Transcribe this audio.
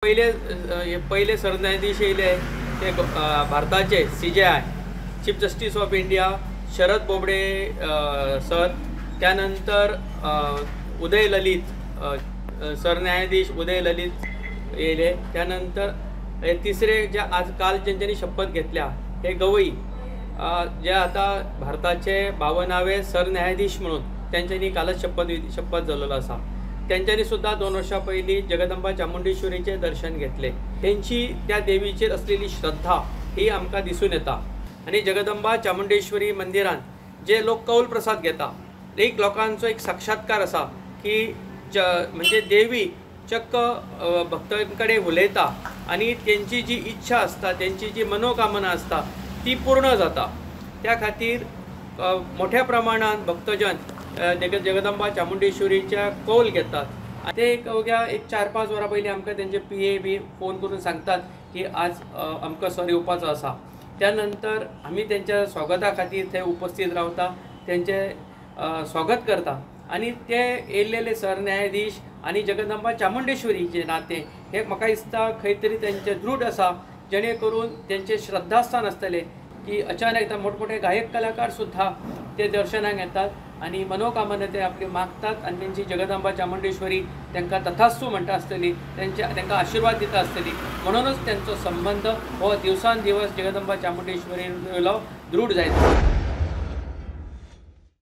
पहिले पहिले सरन्यायाधीश येयले ते भारताचे CJI chief justice of India Sharad Bobde sir, त्यानंतर उदय ललित सरन्यायाधीश उदय ललित येयले, त्यानंतर हे तिसरे जे आज काल जेंच्यांनी शपथ घेतल्या हे गवई जे आता भारताचे 52वे सरन्यायाधीश म्हणून तेंच्यांनी कालच शपथ जाल्लो आसा. तेंच्यांनी सुद्दां 2 वर्सां पयलीं जगदंबा चामुंडेश्वरीचें दर्शन घेतलें. तेंची त्या देवीचेर असलेली श्रद्धा ही आमकां दिसून येता. आनी जगदंबा चामुंडेश्वरी मंदिरान जे लोक कौल प्रसाद घेता, एक लोकांचो एक साक्षात्कार आसा की म्हणजे देवी चक्क भक्तां कडेन उलयता आनी तेंची जी इच्छा आसता, तेंची जी मनोकामना आसता ती पूर्ण जाता. त्या खातीर मोठ्या प्रमाणान भक्तजन जगदंबा चामुंडेश्वरीच्या कौल घेतात. ते एक अवघ्या एक 4-5 वरां पयलीं आमकां तेंचे पी ए बी फोन करून सांगतात की आज आमकां सर येवपाचो आसा. त्यानंतर आमी तेंच्या स्वागता खातीर थंय उपस्थित रावता, तेंचे स्वागत करता आनी ते येयल्लेले सरन्यायाधीश आनी जगदंबा चामुंडेश्वरीचें नातें हें म्हाका दिसता खंय तरी तेंचें दृढ आसा, जेणे करून तेंचें श्रद्धास्थान आसतलें की अचानक एकदां मोठमोठे गायक कलाकार सुद्दां ते दर्शनाक येतात आनी मनोकामना ते आपली मागतात आनी तेंची जगदंबा चामुंडेश्वरी तांकां तथास्तू म्हणटा आसतली, तांकां आशिर्वाद दिता आसतली. म्हणूनच तेंचो संबंद हो दिवसान दिवस जगदंबा चामुंडेश्वरी वयलो दृढ जायत.